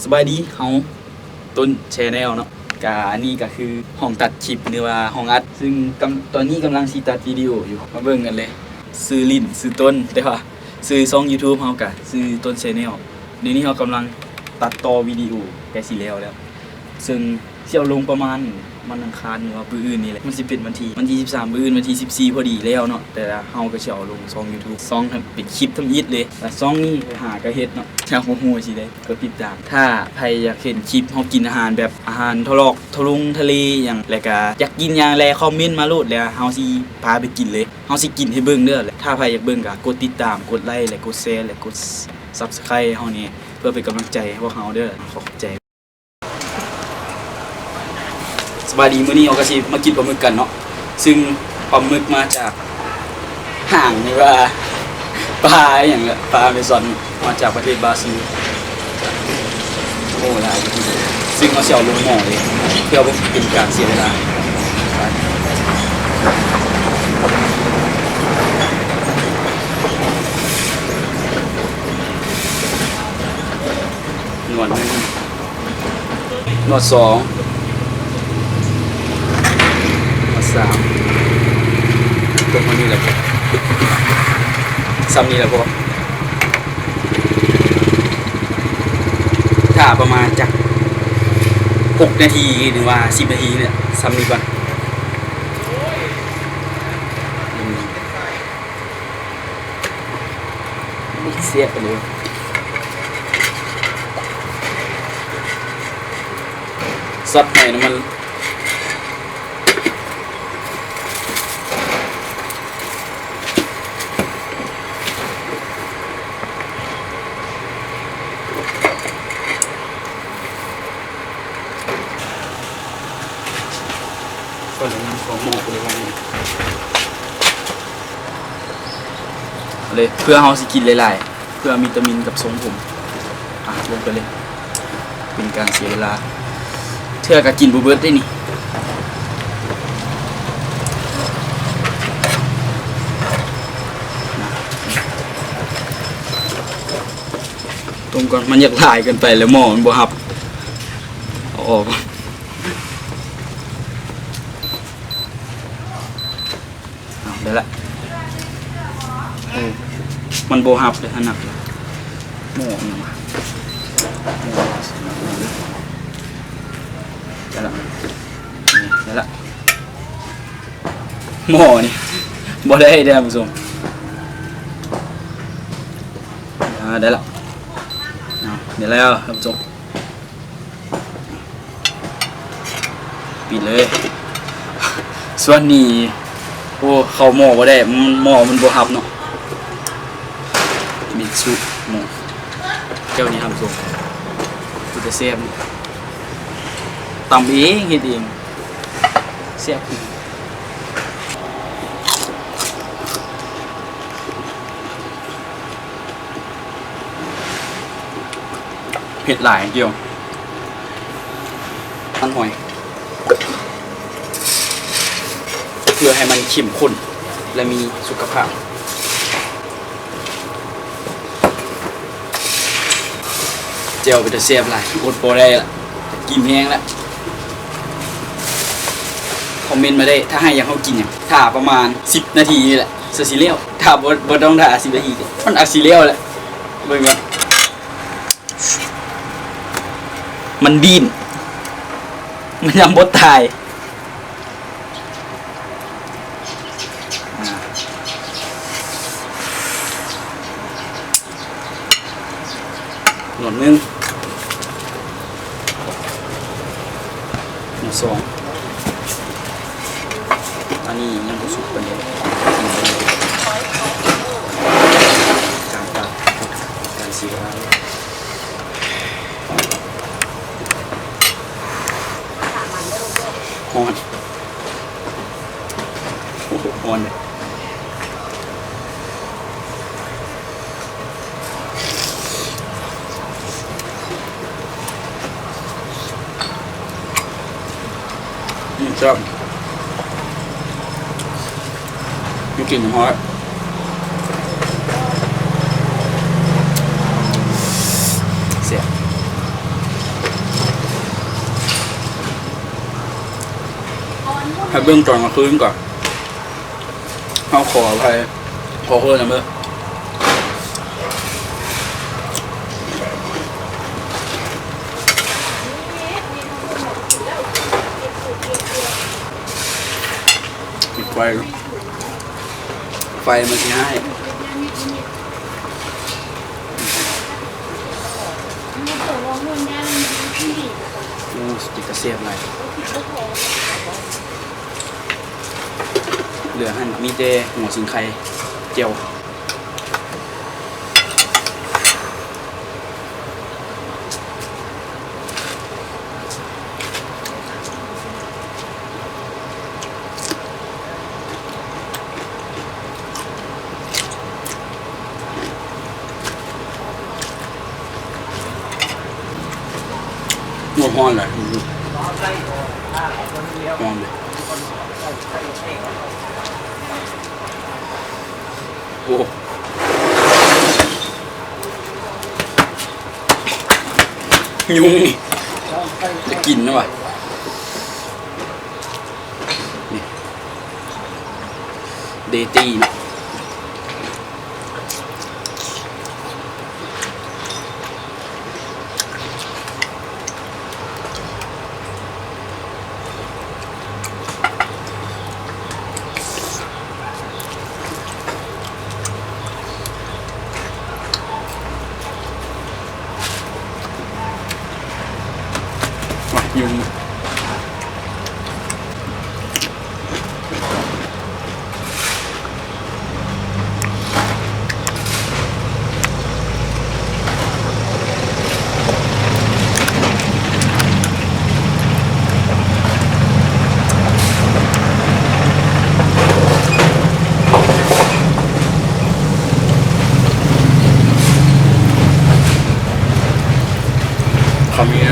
ສະບາຍດີ ເຮົາຕົ້ນແຊນແນວເນາະ. ກະອັນນີ້ກະຄືຫ້ອງຕັດຄລິບ ຫຼືວ່າຫ້ອງອັດ ຊຶ່ງກຳ ຕອນນີ້ກຳລັງຊິຕັດວິດີໂອຢູ່. ມາເບິ່ງກັນເລີຍ. ຊື່ຫຼິ້ນ ຊື່ຕົ້ນ ແຕ່ວ່າຊື່ຊ່ອງຢູທູບເຮົາກະຊື່ຕົ້ນແຊນແນວ. ດຽວນີ້ເຮົາກຳລັງຕັດຕໍ່ວິດີໂອ ໃກ້ຊິແລ້ວແລ້ວ ຊຶ່ງຊິເອົາລົງປະມານວັນອັງຄານ ຫຼືວ່າມື້ອື່ນນີ້ແຫຼະ. ມັນຊິເປັນວັນທີ ວັນທີສິບສາມ ມື້ອື່ນວັນທີສິບສີ່ ພໍດີແລ້ວເນາະ. ແຕ່ເຮົາກະຊິເອົາລົງຊ່ອງຢູທູບ ຊ່ອງເປັນຄລິບທຳອິດເລີຍ. ແລະຊ່ອງນີ້ໄປຫາກະເຮັດເນາະ ຫາກບໍ່ຮູ້ວ່າຊິໄດ້ ກົດຕິດຕາມ. ຖ້າໃຜຢາກເຫັນຄລິບເຮົາກິນອາຫານແບບອາຫານທະລອກທະລົງທະເລຫຍັງ ແລະກະຢາກກິນຫຍັງແລະຄອມເມັນມາໂລດ ແລ້ວເຮົາຊິພາໄປກິນເລີຍ. ເຮົາຊິກິນໃຫ້ເບິ່ງເດີ. ແລະຖ້າໃຜຢາກເບິ່ງກະກົດຕິດຕາມ ກົດໄລ ແລະກົດແຊ ແລະກົດຊັບສະໄຄເຮົາແດ່ ເພື່ອເປັນກຳລັງໃຈໃຫ້ພວກເຮົາເດີ. ຂໍຂອບໃຈ. ສະບາຍດີ ມື້ນີ້ເຮົາກະຊິມາກິນປາໝຶກກັນເນາະ. ຊຶ່ງປາໝຶກມາຈາກ ຫາງ ຫຼືວ່າປາອີ່ຫຍັງແຫຼະ ປາອາເມຊອນ ມາຈາກປະເທດບຣາຊິລ. ໂອ້ ຫຼາຍ ຊຶ່ງເຮົາຊິເອົາລົງໝໍ້ເລີຍ ເພື່ອບໍ່ເປັນການເສຍເວລາ. ໄປ ໜວດໜຶ່ງ ໜວດສອງ ໜວດສາມ ຕົກມານີ້ແຫຼະ ຊ່ຳນີ້ແຫຼະພໍ. ຖ້າປະມານຈັກຫົກນາທີ ຫຼືວ່າສິບນາທີນີ້ແຫຼະ ຊ່ຳນີ້ກ່ອນ. ແຊບໄປເລີຍ ຊັດໃຫ້ນ້ຳມັນ. ເອົາເລີຍ ເພື່ອເຮົາຊິກິນຫຼາຍໆ ເພື່ອວິຕາມິນກັບຊົງຜົມ. ອ່ະ ລົງໄປເລີຍ ເປັນການເສຍເວລາ ເທື່ອກະກິນບໍ່ເບິດເດ້ນີ້. ຕົ້ມກ່ອນ ມັນຢາກຫຼາຍເກີນໄປ ແລ້ວໝໍ້ມັນບໍ່ຮັບ ເອົາອອກ. ເອົາ ໄດ້ລະ. ໂອ້ ມັນບໍ່ຮັບເດ້ ອັນໜັກເດ້. ໝໍ້ຫຍັງວະ ໄດ້ລະ ໄດ້ລະ. ໝໍ້ນີ້ບໍ່ໄດ້ເດ້ທ່ານຜູ້ຊົມ. ອ່າ ໄດ້ລະ ອ່າ ໄດ້ແລ້ວທ່ານຜູ້ຊົມ. ປິດເລີຍ. ສ່ວນນີ້ ໂອ້ ເຂົ້າໝໍ້ບໍ່ໄດ້ ໝໍ້ມັນບໍ່ຮັບເນາະ. ເມັນສຸກໝໍ້ ແຈ່ວນີ້ທ່ານຜູ້ຊົມ ເປັນຕາແຊບ. ຕຳເອງ ເຮັດເອງ ແຊບ. ເຜັດຫຼາຍ ກ່ຽວ ມັນຫອຍ ເພື່ອໃຫ້ມັນເຂັ້ມຂຸ້ນ ແລະ ມີສຸຂະພາບ. ແຈ່ວເປັນຕາແຊບຫຼາຍ ອົດບໍ່ໄດ້ລະ ກິນແຮງລະ. ຄອມເມັນມາໄດ້ ຖ້າໃຫ້ຢາກເຮົາກິນຫຍັງ. ຖ້າປະມານສິບນາທີນີ້ແຫຼະ ຊິ ຊິແລ້ວ. ຖ້າບໍ່ ບໍ່ຕ້ອງຖ້າສິບນາທີ ມັນອາດຊິແລ້ວແຫຼະ. ເບິ່ງກ່ອນ ມັນດີ້ນ ມັນຍັງບໍ່ຕາຍ. ອ່າ ໜວດໜຶ່ງ ໜວດສອງ ອັນນີ້ຍັງບໍ່ສຸກປານໃດ. ການຕັດ ການສີລາວ ຮ້ອນ. ໂອ້ໂຫ ຮ້ອນເດ. ອືມ ແຊບ ມີກິ່ນຫອມ ແຊບ. ໃຫ້ເບິ່ງຕອນກາງຄືນກ່ອນ ເຮົາຂໍອະໄພ ຂໍໂທດນຳເດີ. ປິດໄຟ ໄຟມັນຊິຮ້າຍ. ໂອ້ ສະເຕັກກະແຊບຫຼາຍ. ເຫຼືອຫັ້ນມີແຕ່ຫົວສີໄຄ ແຈ່ວ. ໂອ້ ຮ້ອນຫຼາຍ ຮ້ອນເດ. ໂອ້ ຍຸງນີ້ ຈະກິນນະຫວາ ນີ້ ເດຕີເນາະ. ມາ ຍຸງ. ຄຳນີ້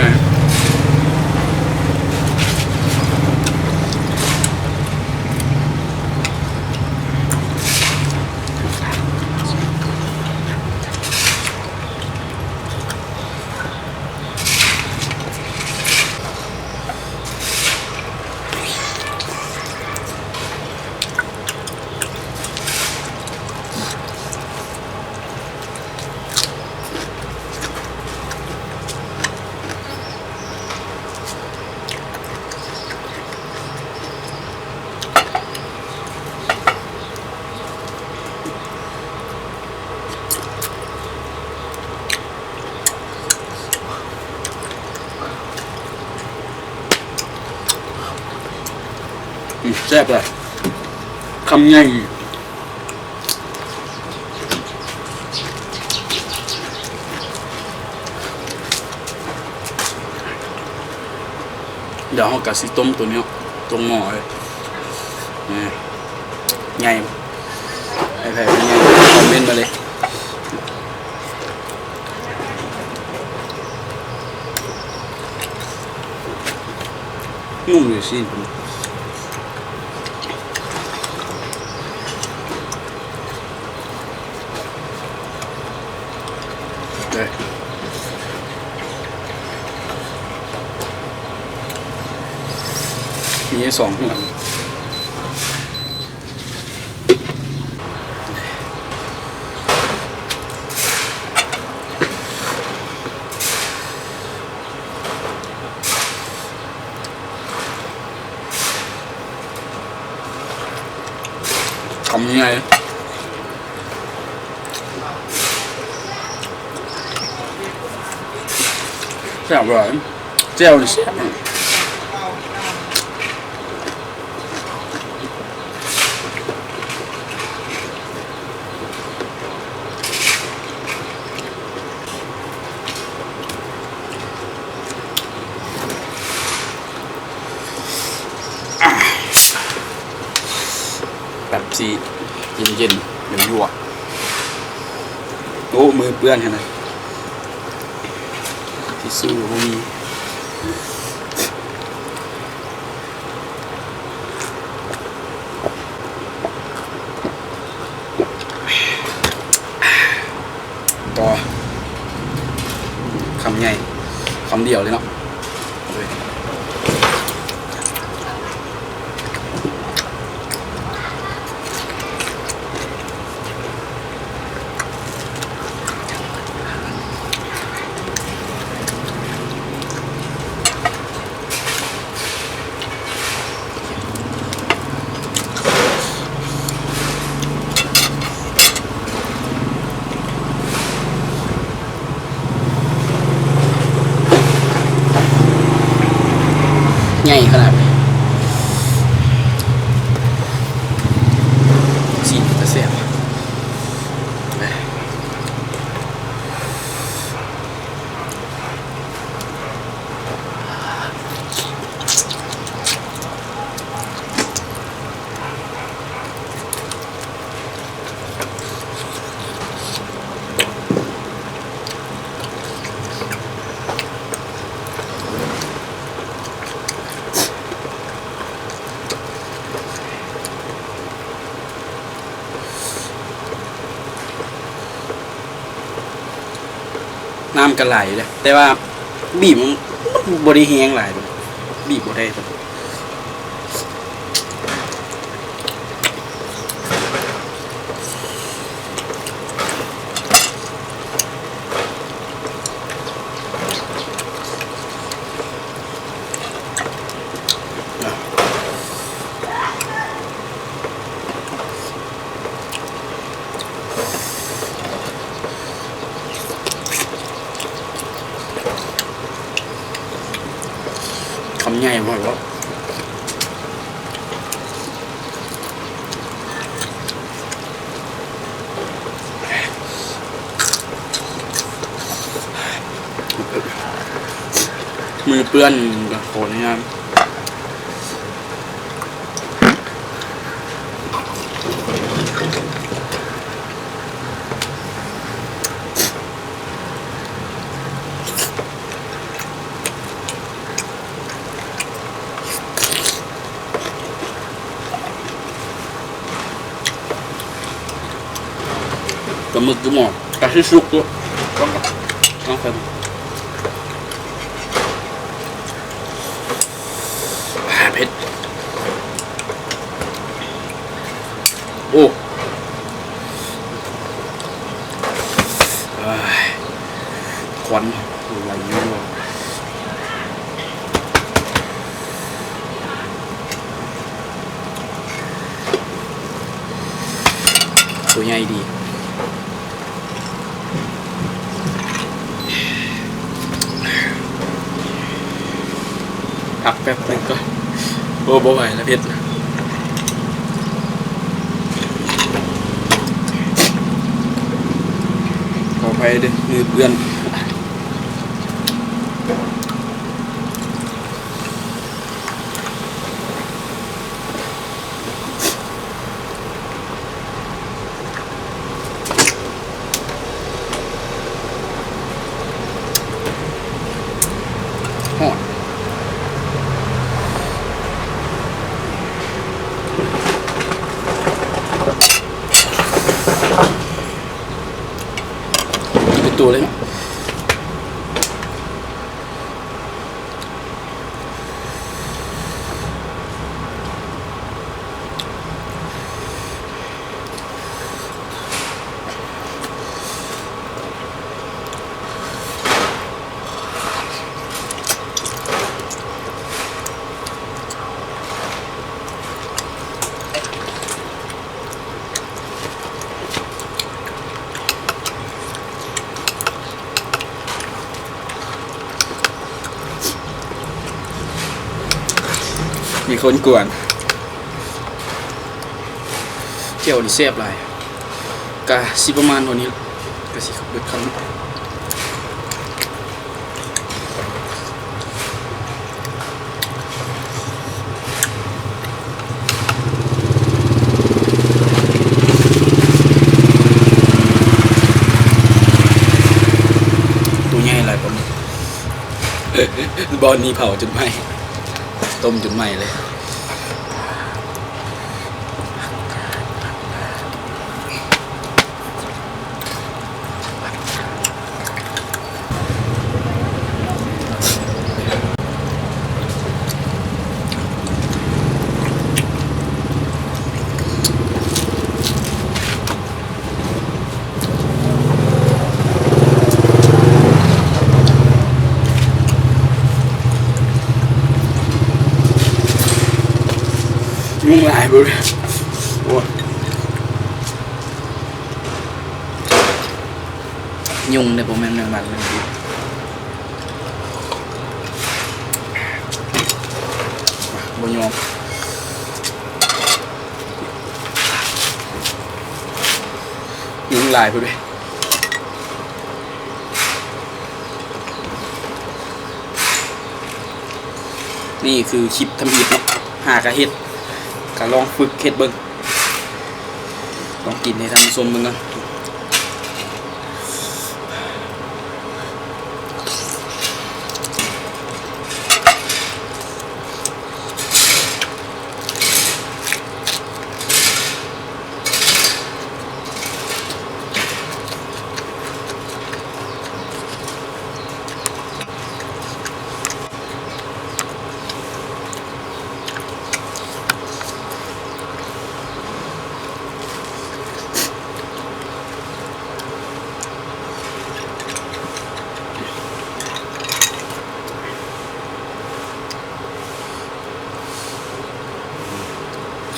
ອືມ ແຊບຫຼາຍ ຄຳໃຫຍ່. ດຽວເຮົາກະຊິຕົ້ມໂຕນີ້ລົງໝໍ້ເລີຍ ນີ້ ໃຫຍ່ ໃຜໆວ່າໃຫຍ່ ຄອມເມັນມາເລີຍ. ນຸ່ມເລີຍຊີ້ນ. ເອີ ມີສອງຫົວ. ຄຳໃຫຍ່ ແຊບຫຼາຍ ແຈ່ວນີ້ແຊບ. ເປັບຊີ ເຢັນໆ ຍົວະໆ. ໂອ້ ມືເປື້ອນຫັ້ນນະ ທິຊູ່ບໍ່ມີ. ຕໍ່ ຄຳໃຫຍ່ ຄຳດຽວເລີຍເນາະ. ໃຫຍ່ຂະໜາດນີ້ ຊີ້ນກະແຊບ. ນ້ຳກະຫຼາຍເດ້ ແຕ່ວ່າບີບມັນ ມັນບໍ່ໄດ້ແຮງຫຼາຍ ບີບບໍ່ໄດ້. ຄຳໃຫຍ່ບໍ່? ມືເປື້ອນ ກະຂໍອະນຸຍາດ. ປາໝຶກຢູ່ໝໍ້ ກະຊິສຸກຢູ່ ລອງ ລອງເບິ່ງ. ເຜັດ ໂອ້ ເອີຍ ຄວັນໄຫຼຢູ່ ໂຕໃຫຍ່ດີ. ພັກແປັບໜຶ່ງກ່ອນ ໂອ້ ບໍ່ໄຫວແລ້ວ ເຜັດ ຂໍອະໄພເດີ້ ມືເປື້ອນ. ກິນເປັນໂຕເລີຍເນາະ. ມີຄົນກວນ ແຈ່ວນີ້ແຊບຫຼາຍ ກະຊິປະມານເທົ່ານີ້ ກະຊິເບິດຄຳ. ໂຕໃຫຍ່ຫຼາຍປາໝຶກ ບ່ອນນີ້ເຜົາຈົນໄໝ້ ຕົ້ມຈົນໄໝ້ເລີຍ. ຍຸງຫຼາຍເບິ່ງ ໂອ້ຍ. ຍຸງເດ້ ບໍ່ແມ່ນແມງວັນເດ້. ບໍ່ຍອມ ຍຸງຫຼາຍພຸ້ນເດ້. ນີ້ຄືຄລິບທຳອິດເນາະ ຫາກະເຮັດ ກະລອງຝຶກເຮັດເບິ່ງ ລອງກິນໃຫ້ທ່ານຜູ້ຊົມເບິ່ງເນາະ.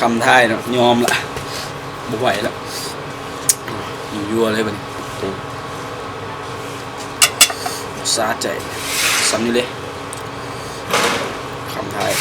ຄຳທ້າຍເນາະ ຍອມລະ ບໍ່ໄຫວລະ ຍົວໆເລີຍບັດນີ້. ສະໃຈ ສ່ຳນີ້ເລີຍ ຄຳທ້າຍ.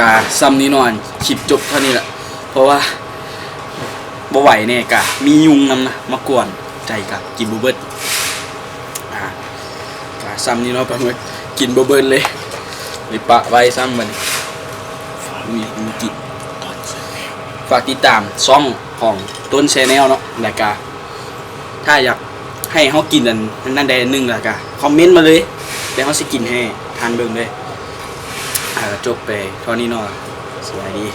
ກະສ່ຳນີ້ເນາະ ຄລິບຈົບເທົ່ານີ້ລະ ເພາະວ່າບໍ່ໄຫວແນ່ ກະມີຍຸງນຳນະ ມາກວນໃຈ ກະກິນບໍ່ເບິດ. ອາ ກະສ່ຳນີ້ເນາະ ປາໝຶກ ກິນບໍ່ເບິດເລີຍ ໄດ້ປະໄວ້ຊ້ຳບັດນີ້. ມີ ມີກິນ ຝາກຕິດຕາມຊ່ອງຂອງຕົ້ນແຊນແນວເນາະ ແລ້ວກະ ຖ້າຢາກໃຫ້ເຮົາກິນອັນນັ້ນໃດອັນໜຶ່ງ ແລ້ວກະຄອມເມັນມາເລີຍ ແລ້ວເຮົາຊິກິນໃຫ້ທ່ານເບິ່ງເລີຍ. ອາ ຈົບໄປເທົ່ານີ້ເນາະ ສະບາຍດີ.